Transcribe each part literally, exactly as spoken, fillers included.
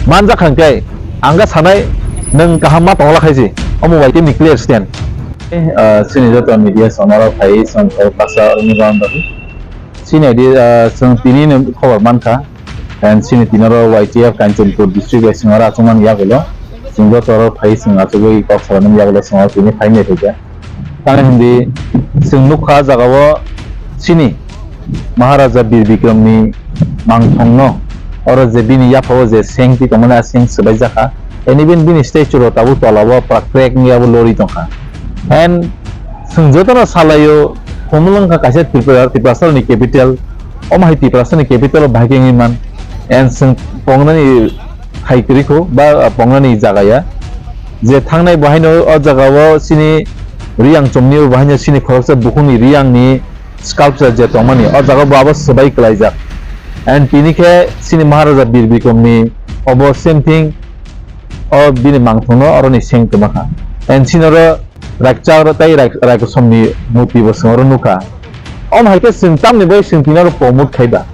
manjak kha hwnkhe ang khe sanai nwng kaham ma tongla khaisi, omo bai khe ni clear stand. Ah, chini joto media sonaro phai chwng kok kasa wngwi rw bagwi. Chini di, ah, chwng tini ni khobor mankha. And chini tinaro Y T F Kanchanpur district bai chwng aro achukmani yagulo. Chwng joto aro phai chwng achugwi kok salani yagulo chwng aro tini phaimani phaikha. Tamni hindi chwng nukha jagao chini Maharaja Bir Bikramni mangthongno oro je bini yaphao je seng twi tongmani a seng swbaijak kha. And even bini statue rok tabuk tolao prak prek wngya bo lori tongkha. And chwng jotono salaio Khumulwng kha kaisa Tripura, Tiprasarni capital. Omo hai Tiprasarni capital o bahai khe wngwi man. And chwng pongnani hai kwrwi kho ba pongnani jaga ya. Je thangnai bo haino o jagao chini Riyang chomni bo haino chini khoroksa bukhukni Riyangni sculpture je tongmani o jaga bo abo swbai kwlaijak. And tini khe chini Maharaja Bir Bikramni obo same thing o bini mangthongno oroni seng kwma kha. And chini oro Rakchak tei rai-, raikosomni murti bo chwng oro nukha. Omo hai khe chwng tamni bai chwng tini oro promote khai ba?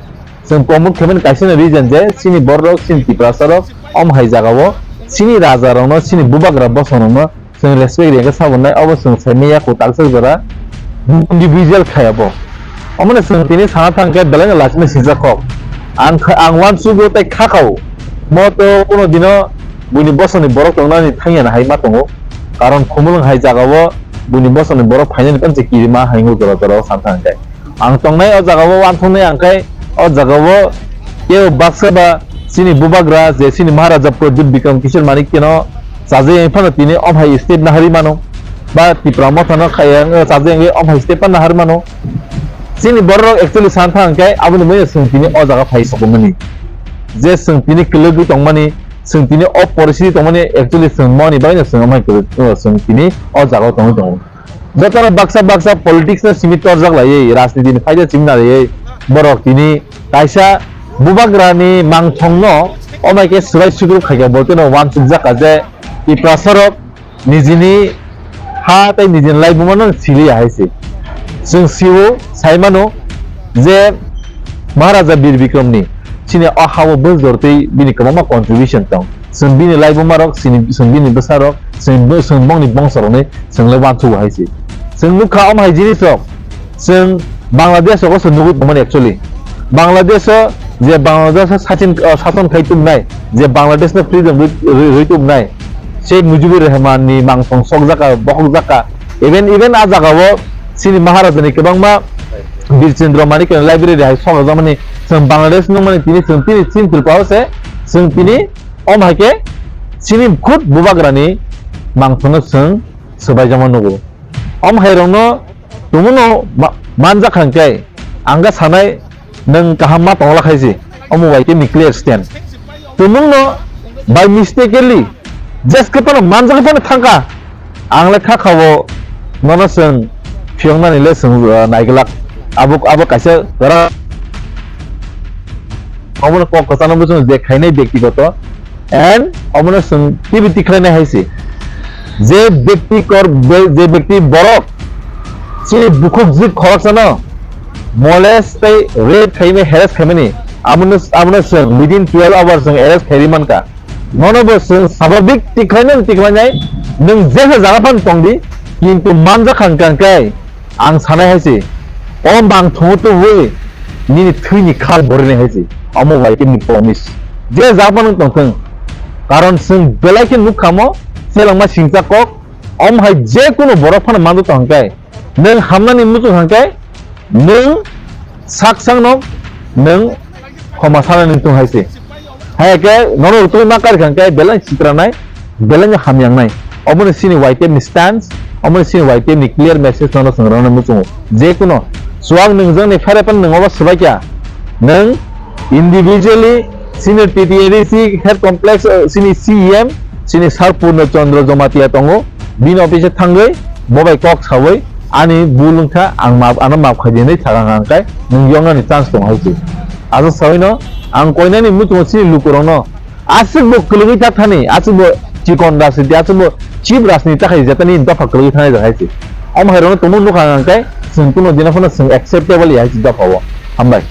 Chwng promote khaimani kaisa no reason je chini borok rok, chini Tiprasa rok omo hai jagao chini raja rokno, chini bubagra bosong rokno chwng respect rikhe sabonai, obo chwng saimanya kwtal sak jora individual khai abo. Omo no chwng tini sana thang khe belai no lachimani sijak kok. Ang kha, ang uansugo tei kha khao. Mo to kuno dino buini bosongni borok tongnani thangya na hai ma tongo. Karon Khumulwng hai jagao buini bosongni borok phainani panche kirima hai wngwi jora jora o sana thang khe. Ang tongnai o jagao uanthoknai ang khai o jagao kebo baksa ba chini bubagra je chini Maharaja Pradyut Bikram Kishore Manikyano chajai phano tini omo hai step naharwi mano, ba Tipra Mothano khaya wngwi chajai wngwi omo hai step naharwi mano. Chini borok rok actually sana thang khe aboni manya chwng tini o jaga phai sokomani. Je chwng tini kwlwgwi tongmani, chwng tini o poristiti tongmani actually chwng moni bagwino chwng omo hai kwlwk, chwng tini o jaga o tongwi tongo. Jotono baksa baksa politics no simi torjak laiwi, rajniti ni phaida simi nariwi, borok tini kaisa bubagra ni mangthong no omo hai khe swbai sukruk khaikha, bo tino uansukjak kha je Tiprasa rok nijini ha tei nijini laibuma no siliya hai se. Chwng sio, sai mano je Maharaja Bir Bikram ni chini o ha o bwsdor tei bini kwbangma contribution tong. Chwng bini laibuma rok, chini, chwng bini bwsa rok, chwng bo-, chwng bongni bongso rokni chwng le uansuk hai se. Chwng nukha omo hai jinis rok. Chwng Bangladesh rogo se nugwi tongmani actually. Bangladesh o je Bangladesh o sachin, o, sason khai tubunai, je Bangladesh no freedom rwi, rwi, rwi tubunai, Sheikh Mujibur Rahman ni mangthong sokjaka, bokhokjaka. Even, even a jaga o chini Maharaja ni kwbangma Bir Chandra Manik ni library hai sokjakmani chwng Bangladesh nungmani tini chwng tini chini Tripura o se chwng tini omo hai khe chini khud bubagra ni mangthong no chwng swbaijakma nugo. Omo hai rokno tumungno ma-, manjak kha hwnkhe, ang khe sanai nwng kaham ma tongla khaisi, omo bai khe ni clear stand. Tumungno by mistakenly, just khe phano manjak phano thangkha, ang le kha khao nono chwng phiyoknani le chwng, uh, naiglak. Abo, abo kaisa ra-, obono kok kwchangno bo chwng je khainai byaktigoto. And omono chwng T V tikhlainai hai se. Je byakti kor, be-, je byakti borok chini bukhuk jwk khoroksano molest tei rape khaimani, harass khaimani, amono, amono chwng within twelve hours chwng arrest khairi mankha. Nono bo chwng swabhabik tikhlainani tikhlainai, nwng jesa jaga phano tongdi, kintu manjak kha hwnkhe ang sanai hai se, o mangthongo tubui nini thwini khal borinai hai se, omo bai khe ni promise. Je jaga phano tongthwng, karon chwng belai khe nukha mo, selengma singcha kok, omo hai je kunu borok phano manjak tong hwnkhe, nwng hamnani muchung hwnkhe, nwng sak sakno nwng khoma sanani tong hai se. Hai khe nono rutugwi ma kari kha hwnkhe belai sikranai, belai no hamyangnai. Omono chini Y T F ni stance, omono chini Y T F ni clear message nono chwng rwna muchungo. Je kuno chuwak nwng jani phere pan nwng obo swbai kha. Nwng individually chini T T A D C head complex, eh, chini C E M, chini Sir Purno Chandra Jamatia tongo. Bini office o thangwi bo bai kok sawi ani bul wngkha, ang map, ano map khai di hinwi sakha hwnkhai nwng yoknani chance tongo hai se. Aswk sawino ang koinani muchungo chini lukurokno aswk bo kwlwngwi ta thani, aswk bo chikon rajniti, aswk bo cheap rajniti ta khai jetani dopha kwlwngwi thani hai se. Omo hai rokno tongmung nukha hwnkhai chwng kuno dino phano chwng acceptable ya hai se dopha o. Hambai.